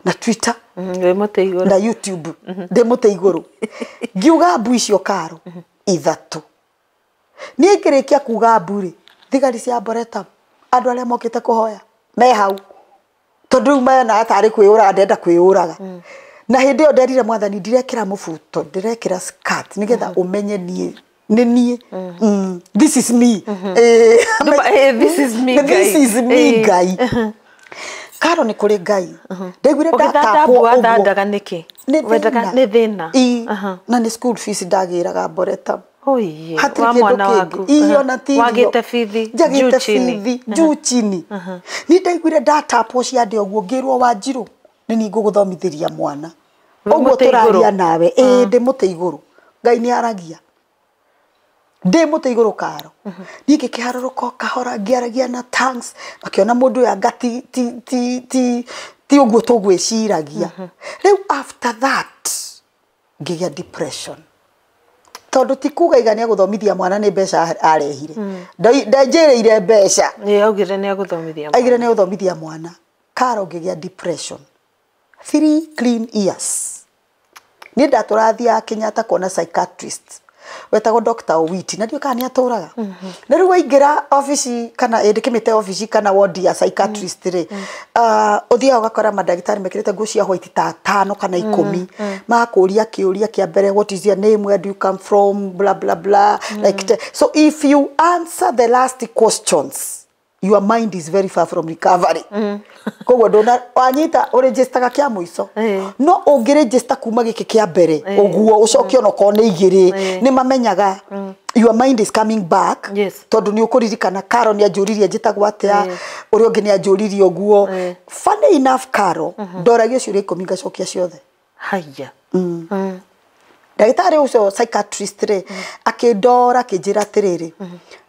na Twitter wĩ mũtĩ igũrũ na YouTube ndĩ mũtĩ igũrũ ngiuga mbu icio karo ithatũ. Niĩ ngĩrĩkia kuga mbu rĩ thigari cia Mboreta andũ arĩa mokĩte kũhoya me hau tondũ rĩu mena tarĩ kwĩyũraga ndĩrenda kwĩyũraga. Na hĩndĩ ĩyo nderire mwathani ndirekĩra mũbuto ndĩrekĩra skirt nĩgetha ũmenye niĩ nĩ niĩ. This is me. This is me Ngai. This is me Ngai. Karo nĩ kũrĩ Ngai. Ndaiguire ndatapwo ũguo. Ũgĩthandaga nĩkĩ? Nĩ thĩna. Na nĩ school fees ndagĩraga Mboreta. Hatirĩ kĩndũ kĩngĩ. Ii ona ti irio. Wagĩte bithi Njagĩte bithi juu chini. Nĩ ndaiguire ndatapwo ciande ũguo ngĩrwo Wanjirũ nĩ niĩ ngũgũthomithĩria mwana. Ũguo tũraria nawe. Ĩĩ ndĩ mũtĩ igũrũ. Ngai nĩ aragia. Ndĩ mũtĩ igũrũ karo. Niĩ ngĩkĩharũrũka kahora ngĩaragia na tongues makĩona mũndũ ũyũ anga ti ũguo tũgwĩciragia. Rĩu after that ngĩgĩa depression. Tondũ ti kuga iga nĩ egũthomithia mwana nĩ mbeca arehire. Ndanjĩrĩire mbeca. Ĩĩ augire nĩ egũthomithia mwana. Augire nĩ egũthomithia mwana. Karo ngĩgĩa depression. 3 clean years. Niĩ ndatũrathiaga Kenyatta kuona psychiatrist wetagwo Dr. Owiti na ndiũĩ kana nĩ atũraga. Na rĩu waingĩra obici kana ndĩkĩmĩte obici kana ward ya psychiatrist rĩ ũthiaga ũgakora mandagĩtarĩ mekĩrĩte nguo cia white ta 5 kana 10 magakũria kĩũria kĩa mbere what is your name, where do you come from, blah blah blah. Like so if you answer the last questions your mind is very far from recovery. Koguo ndona wanyita ũregistaga kĩa mũico no ũngĩregister kuma gĩkĩ kĩa mbere ũguo ũcoke ona okorwo nĩ igĩrĩ nĩ mamenyaga your mind is coming back. Tondũ nĩ ũkũririkana Karo nĩ anjũririe njĩtagwo atĩa ũrĩa ũngĩ nĩ anjũririe ũguo. Funny enough Karo ndoragio ciũria 10 ngacokia ciothe. Haiya. Ndagĩtarĩ ũcio psychiatrist rĩ akĩndora akĩnjĩra atĩrĩrĩ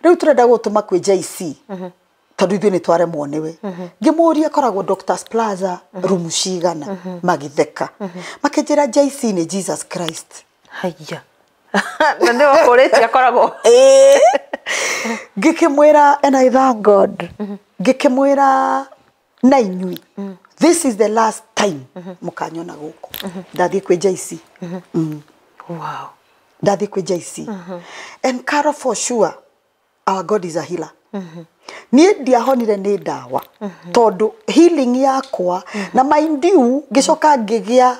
rĩu tũrenda gũtũma kwĩ JC tondũ ithuĩ nĩ twaremwo nĩwe. Ngĩmũria akoragwo Doctors Plaza rumu cigana magĩtheka makĩnjĩra JC nĩ Jesus Christ. Haiya. Na nĩ wakũrĩtie akoragwo. Ngĩkĩmwĩra and I thank God. Ngĩkĩmwĩra na inyuĩ this is the last time mũkanyona gũkũ. Ndathiĩ kwĩ JC. Wow. Ndathiĩ kwĩ JC. And Carol for sure our God is a healer. Niĩ ndiahonire nĩ ndawa tondũ healing yakwa na mind you ngĩcoka ngĩgĩa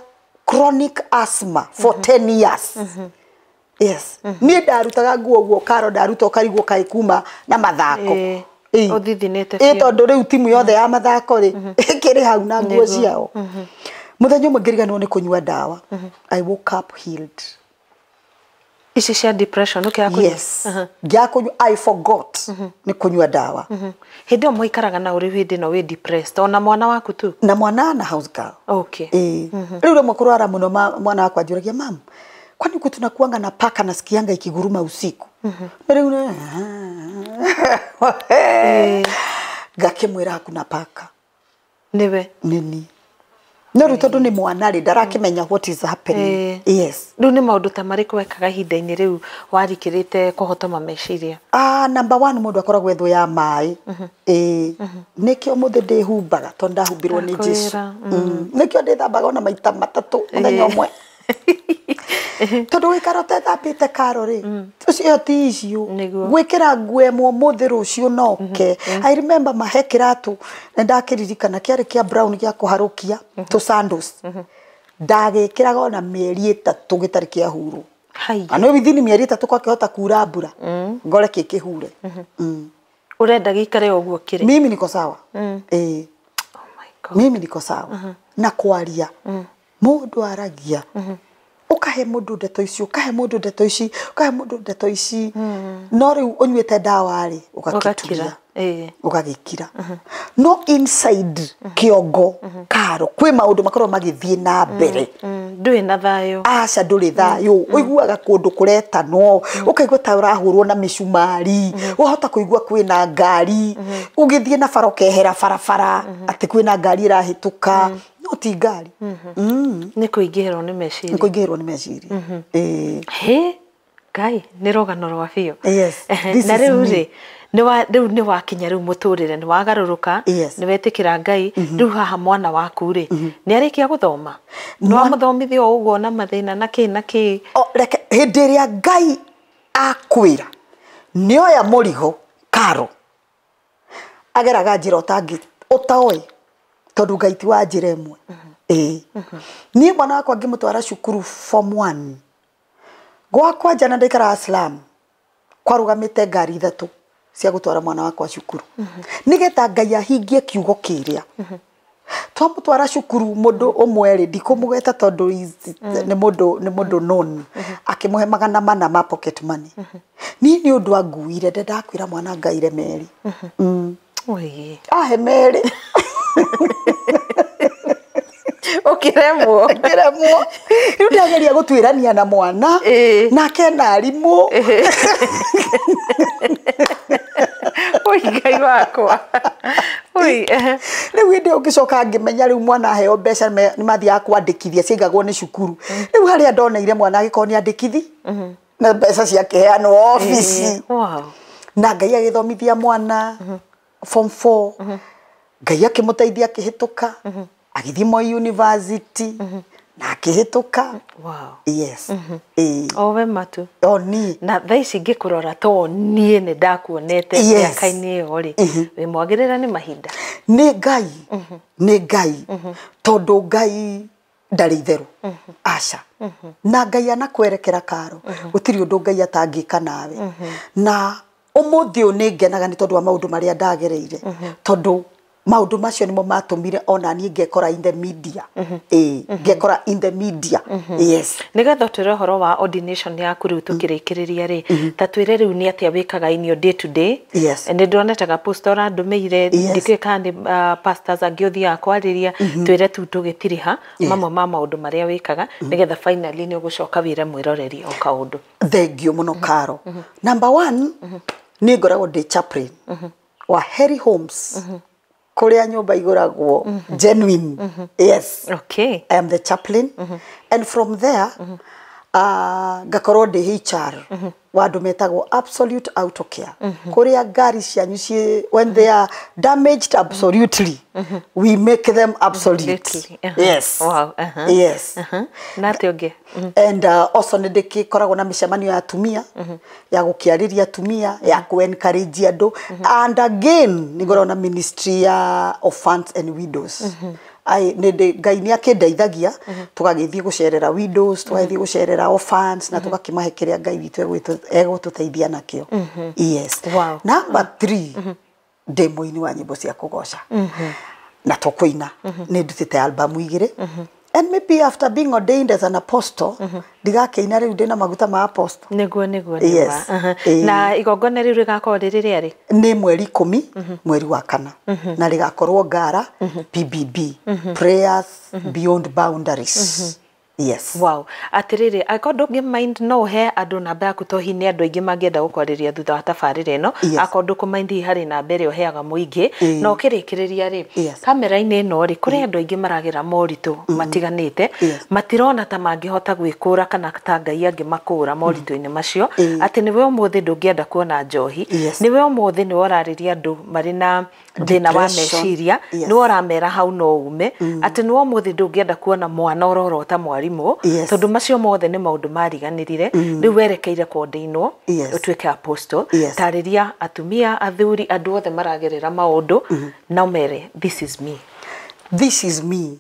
chronic asthma for 10 years. Yes. Niĩ ndarutaga nguo guo Karo ndaruta ũkarigwo kaĩ kuma na mathako. Ũthithinĩte biũ. Tondũ rĩu timu yothe ya mathako rĩ ĩkĩrĩ hau na nguo ciao. Mũthenya ũmwe ngĩriganĩrwo nĩ kũnyua ndawa. I woke up healed. Ici cia depression ũkĩaga kũnyua? Yes, ngĩaga kũnyua, I forgot nĩ kũnyua ndawa. Hĩndĩ ĩyo mũikaraga na ũrĩ hĩndĩ ĩno wĩ depressed ona mwana waku tu? Na mwana na house girl. Okay. Ĩĩ. Rĩu rĩmwe kũrwara mũno, mwana wakwa anjũragia, "Mam, kwani huku tunakuanga na paka? Nasikianga ikiguruma usiku." Na rĩu ngakĩmwĩra hakuna paka. Nĩwe. Nini, no rĩu tondũ nĩ mwana rĩ, ndarakĩmenya what is happening. Yes. Rĩu nĩ maũndũ ta marĩkũ wekaga ihinda-inĩ rĩu warikĩrĩte kũhotoma meciria? Ah, number one, mũndũ akoragwo ethũ ya maĩ. Ĩĩ, nĩkĩo mũthĩ ndĩhumbaga tondũ ndahumbirwo nĩ Jesu. Ndakwĩra. Nĩkĩo ndĩthambaga ona maita matatũ mũthenya ũmwe, tondũ gũikara ũtethambĩte karo rĩ, ũcio ĩyo ti issue. Nĩguo. Gwĩkĩra nguo ĩmwe ũmũthĩ, rũciũ noke. I remember mahe kĩratũ, nĩ ndakĩririkana, kĩarĩ kĩa brown gĩa kũharũkia tũ sandals, ndagĩkĩraga ona mĩeri 3 gĩtarĩ kĩahurwo. Hai. Na no within mĩeri 3 kwakĩhota kura mbura ngore kĩkĩhure. Ũrenda gĩikare o ũguo kĩrĩ? Mimi niko sawa, ĩĩ. Oh my God. Mimi niko sawa. Na kwaria, mũndũ aragia, ũkahe mũndũ ndeto ici, ũkahe mũndũ ndeto ici, ũkahe mũndũ ndeto ici, no rĩu ũnyuĩte ndawa rĩ, ũgakĩturia. Ũgakira. Ĩĩ. Ũgagĩkira, no inside kĩongo karo kwĩ maũndũ makoragwo magĩthiĩ na mbere. Ndũrĩ na thayũ. Aca, ndũrĩ thayũ. Ũiguaga kũndũ kũretanwo, ũkaigua ta ũrahũrwo na mĩcumari, wahota kũigua kwĩna ngari ũgĩthiĩ na bara, ũkehera barabara atĩ kwĩna ngari ĩrahĩtũka, no ti ngari. Nĩ kũingĩhĩrwo nĩ meciria. Nĩ kũingĩhĩrwo nĩ meciria. Ĩĩ. Hĩ, Ngai, nĩ rũgano rwa biũ. Yes, this Na is rĩu me. rĩ, rĩu nĩ wakinya rĩu mũtũrĩre nĩ wagarũrũka, nĩ wetĩkĩra Ngai. Rĩu haha mwana waku rĩ, nĩ arĩkia gũthoma? Nĩ wamũthomithia o ũguo na mathĩna na kĩ na kĩ? O, reke hĩndĩ ĩrĩa Ngai akwĩra nĩoya mũrigo karo, ageraga njĩra ũtangĩ ũtoĩ, tondũ Ngai ti wa njĩra ĩmwe. Ĩĩ, niĩ mwana wakwa ngĩmũtwara cukuru form one, gwakwa njana ndaikaraga slum, kwarũgamĩte ngari ithatũ cia gũtwara mwana wakwa cukuru, nĩgetha Ngai ahingie kiugo kĩrĩa. Twamũtwara cukuru, mũndũ ũmwe rĩ, ndikũmũgweta tondũ nĩ mũndũ known, akĩmũhe 400 ma pocket money. Niĩ nĩ ũndũ anguire, ndendaga kwĩra mwana ngaire merĩ. Oi. Ahe merĩ. Ũkĩremwo. Ngĩremwo. Rĩu ndageria gũtuĩrania na mwana, nake na arimũ. Oi, Ngai wakwa. Oi. Rĩu hĩndĩ ĩyo ngĩcoka ngĩmenya rĩu mwana aheo mbeca nĩ mathiaga kwandĩkithia, ciaigagwo nĩ cukuru. Rĩu harĩa ndoneire mwana agĩkorwo nĩ andĩkithi na mbeca ciakĩheanwo obici. Na Ngai agĩthomithia mwana form 4, Ngai akĩmũteithia akĩhĩtũka, agĩthiĩ Moi University na akĩhĩtũka. Yes. Ĩĩ. O we matu. O niĩ. Na thaa ici ngĩkũrora, to niĩ nĩ ndakuonete mĩaka-inĩ ĩyo rĩ, wĩ mwagĩrĩra nĩ mahinda. Nĩ Ngai, nĩ Ngai, tondũ Ngai ndarĩ itherũ, aca. Na Ngai anakwerekera karo, gũtirĩ ũndũ Ngai atangĩka nawe. Na ũmũthĩ ũyũ nĩ ngenaga nĩ tondũ wa maũndũ marĩa ndagereire, tondũ maũndũ macio nĩmo matũmire ona niĩ ngekora in the media. Ĩĩ, ngekora in the media, yes. Nĩgetha ũtwĩre ũhoro wa ordination yaku rĩu tũkĩrĩkĩrĩria rĩ, ta twĩre rĩu nĩ atĩa wĩkaga in your day to day. Nĩ ndonetaga post ũrandũmĩire. Ndikĩũĩ kana nĩ pastors angĩ ũthiaga kwarĩria. Twĩre tu tũgĩtiriha mamwe ma maũndũ marĩa wĩkaga, nĩgetha finally nĩ ũgũcoka wĩre mwĩroreri o kaũndũ. Thengio mũno karo. Number one, niĩ ngoragwo ndĩ chaplain wa Harry Homes, kũrĩa nyũmba igũragwo genuine, yes. I am the chaplain, and from there ngakorwo ndĩ HR wa andũ metagwo Absolute Auto Care, kũrĩa ngari cianyu ciĩ when they are damaged absolutely, we make them absolute. Absolutely. Yes. Yes. Na atĩa ũngĩ? And also nĩ ndĩgĩkoragwo na mĩcemanio ya atumia, ya gũkĩarĩria atumia, ya kũ encourage andũ. And again nĩ ngoragwo na ministry ya orphans and widows. Ai, Ngai nĩ akĩndeithagia, tũgagĩthiĩ gũcerera widows, tũgagĩthiĩ gũcerera orphans, na tũgakĩmahe kĩrĩa Ngai witũ egũtũteithia nakĩo. Yes. Number three, ndĩ mũini wa nyĩmbo cia kũgoca na tũkũina, nĩ ndutĩte album igĩrĩ. And maybe after being ordained as an apostle, ndigakĩina rĩu ndĩna maguta ma apostle. Nĩguo nĩguo. Yes. Na igongona rĩu rĩgakorwo rĩrĩ rĩarĩ? Nĩ mweri 10 mweri wa 4, na rĩgakorwo Ngara PBB, Prayers Beyond Boundaries. Yes. Wow. Atiriri, angĩkorwo ndũngĩ mind, no ũhe andũ namba yaku, to hihi nĩ andũ aingĩ mangĩenda gũkwarĩria thutha wa tabarĩra ĩno. Akorwo ndũkũ-mind, hihi harĩ namba ĩrĩa ũheaga mũingĩ. Na ũkĩrĩkĩrĩria rĩ, kamera-inĩ ĩno rĩ, kũrĩ andũ aingĩ maragera moritũ matiganĩte, matirona ta mangĩhota gwĩkũra kana ta Ngai angĩmakũra moritũ-inĩ macio. Atĩ nĩwe ũmũthĩ ndũngĩenda kuona njohi, nĩwe ũmũthĩ nĩwe ũrarĩria andũ marĩ na thĩna wa Depression. meciria, nĩwe ũramera hau no ume, atĩ nĩwe ũmũthĩ ndũngĩenda kuona mwana ũrorota mwarimũ, tondũ macio mothe nĩ maũndũ mariganĩrire, rĩu werekeire kwondeinwo ũtuĩke apostle. Tarĩria atumia, athuri, andũ othe maragerera maũndũ, no mere this is me. This is me.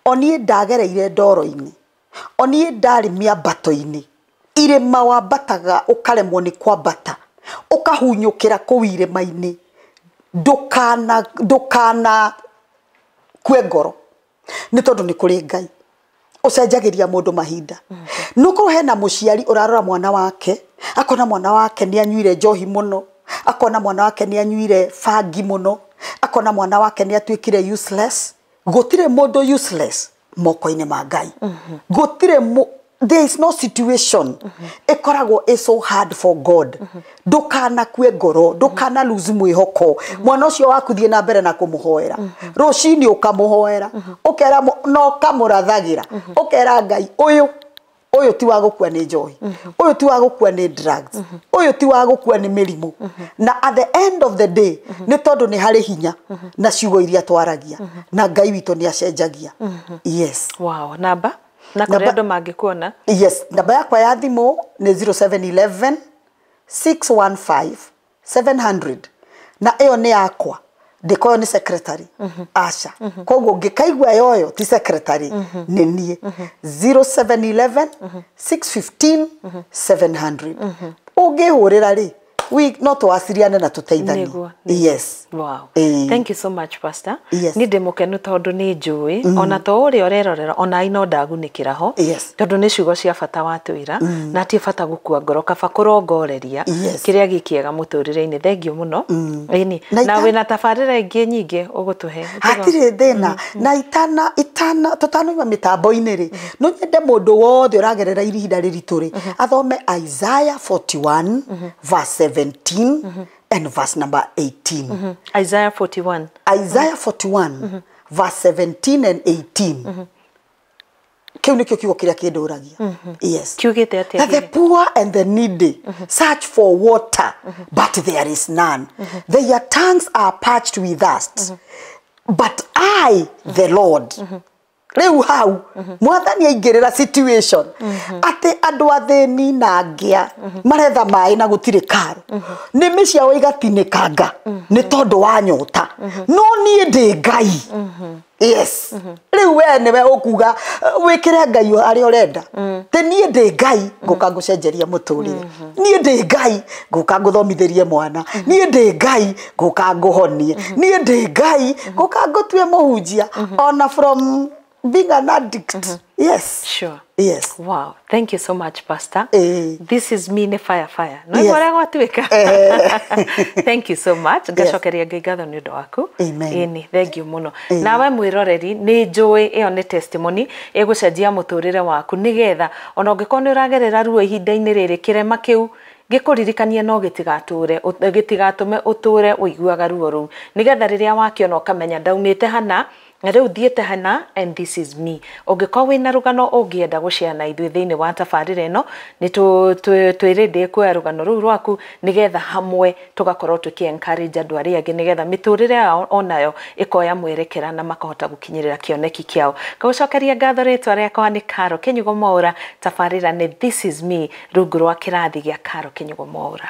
O niĩ ndagereire ndoro-inĩ, o niĩ ndarĩ mĩambato-inĩ, irĩma wambataga ũkaremwo nĩ kwambata, ũkahunyũkĩra kũu irĩma-inĩ. Ndũkana kue ngoro, nĩ tondũ nĩ kũrĩ Ngai ũcenjagĩria mũndũ mahinda. Nũkorwo hena mũciari ũrarora mwana wake, akona mwana wake nĩ anyuire njohi mũno, akona mwana wake nĩ anyuire bangi mũno, akona mwana wake nĩ atuĩkire useless. Gũtirĩ mũndũ useless moko-inĩ ma Ngai. Gũtirĩ there is no situation ĩkoragwo ĩ so hard for God. Ndũkanakue ngoro, ndũkana lose mwĩhoko. Mwana ũcio waku, thiĩ na mbere na kũmũhoera rũcinĩ, ũkamũhoera, ũkera na ũkamũrathagĩra, ũkera Ngai, ũyũ ũyũ ti wa gũkua nĩ njohi, ũyũ ti wa gũkua nĩ drugs, ũyũ ti wa gũkua nĩ mĩrimũ. Na at the end of the day, nĩ tondũ nĩ harĩ hinya na ciugo iria twaragia, na Ngai witũ nĩ acenjagia. Yes. Wow. Namba na kũrĩa andũ mangĩkuona? Yes, namba yakwa ya thimũ nĩ 0711 615 700, na ĩyo nĩ yakwa, ndĩkoyo nĩ secretary aca. Koguo ngĩkaigua yoyo ti secretary, nĩ niĩ. 0711 615 700, ũngĩhũrĩra rĩ, no twaciriane na tũteithanie. Nĩguo. Yes. Wow. Ĩĩ. Thank you so much, Pastor. Yes. Ni ndĩ mũkenu tondũ nĩ njũĩ ona to ũrĩa ũrerorera, ona I no ndagunĩkĩra ho, tondũ nĩ ciugo cia bata watwĩra, na ti bata gũkua ngoro, kaba kũrongoreria kĩrĩa gĩkĩega mũtũrĩre-inĩ. Thengiũ mũno. Ĩni. Na Na wĩna tabarĩra ingĩ nyingĩ ũgũtũhe. Hatirĩ thĩna. Na itana tũtanauma mĩtambo-inĩ rĩ, no nyende mũndũ wothe ũragerera ihinda rĩritũ rĩ, athome Isaiah 41 verse 17 and verse number 18. Isaiah 41. Isaiah 41 verse 17 and 18. Kĩu nĩkĩo kiugo kĩrĩa kĩndũragia. Yes. Kiugĩte atĩa? That the poor and the needy search for water, but there is none. Their tongues are parched with thirst. But I, the Lord, rĩu hau Mwathani aingĩrĩra situation, atĩ andũ athĩni na ngĩa maretha maĩ na gũtirĩ karo, nĩmĩ ciao igatinĩkanga nĩ tondũ wa nyota, no niĩ ndĩ Ngai. Yes. Rĩu we nĩwe ũkuga wĩkĩre Ngai harĩa ũrenda. Tĩ niĩ ndĩ Ngai, ngũka ngũcenjeria mũtũrĩre, niĩ ndĩ Ngai, ngũka ngũthomithĩrie mwana, niĩ ndĩ Ngai, ngũka ngũhonie, niĩ ndĩ Ngai, ngũka ngũtue mũhunjia ona from being an addict. Yes. Yes. Wow, thank you so much, Pastor. This is me nĩ fire fire. No ũrĩa gwatuĩka. Thank you so much. Ngacokeria Ngai ngatho nĩ ũndũ waku. Amen. Ĩni, thank you mũno. Nawe mwĩroreri, nĩ njũĩ ĩyo nĩ testimony ĩgũcenjia mũtũrĩre waku, nĩgetha ona ũngĩkorwo nĩ ũragerera ruo ihinda-inĩ rĩrĩ, kĩrema kĩu gĩkũririkanie no gĩtigatũre, gĩtigatũme ũtũre ũiguaga ruo rũu, nĩgetha rĩrĩa wakĩona ũkamenya ndaumĩte hana na rĩu thiĩte hana, and this is me. Ũngĩkorwo wĩna rũgano ũngĩenda gũshare na ithuĩ thĩinĩ wa tabarĩra ĩno, nĩ twĩrĩndĩ kuoya rũgano rũu rwaku, nĩgetha hamwe tũgakorwo tũkĩ encourage andũ arĩa angĩ, nĩgetha mĩtũrĩre yao onayo ĩkoya mwerekera na makahota gũkinyĩrĩra kĩoneki kĩao. Ngagũcokeria ngatho. Rĩtwa rĩakwa nĩ Karo Kĩnyugo Mwaũra. Tabarĩra nĩ This is Me, rungu rwa kĩrathi gĩa Karo Kĩnyugo Mwaũra.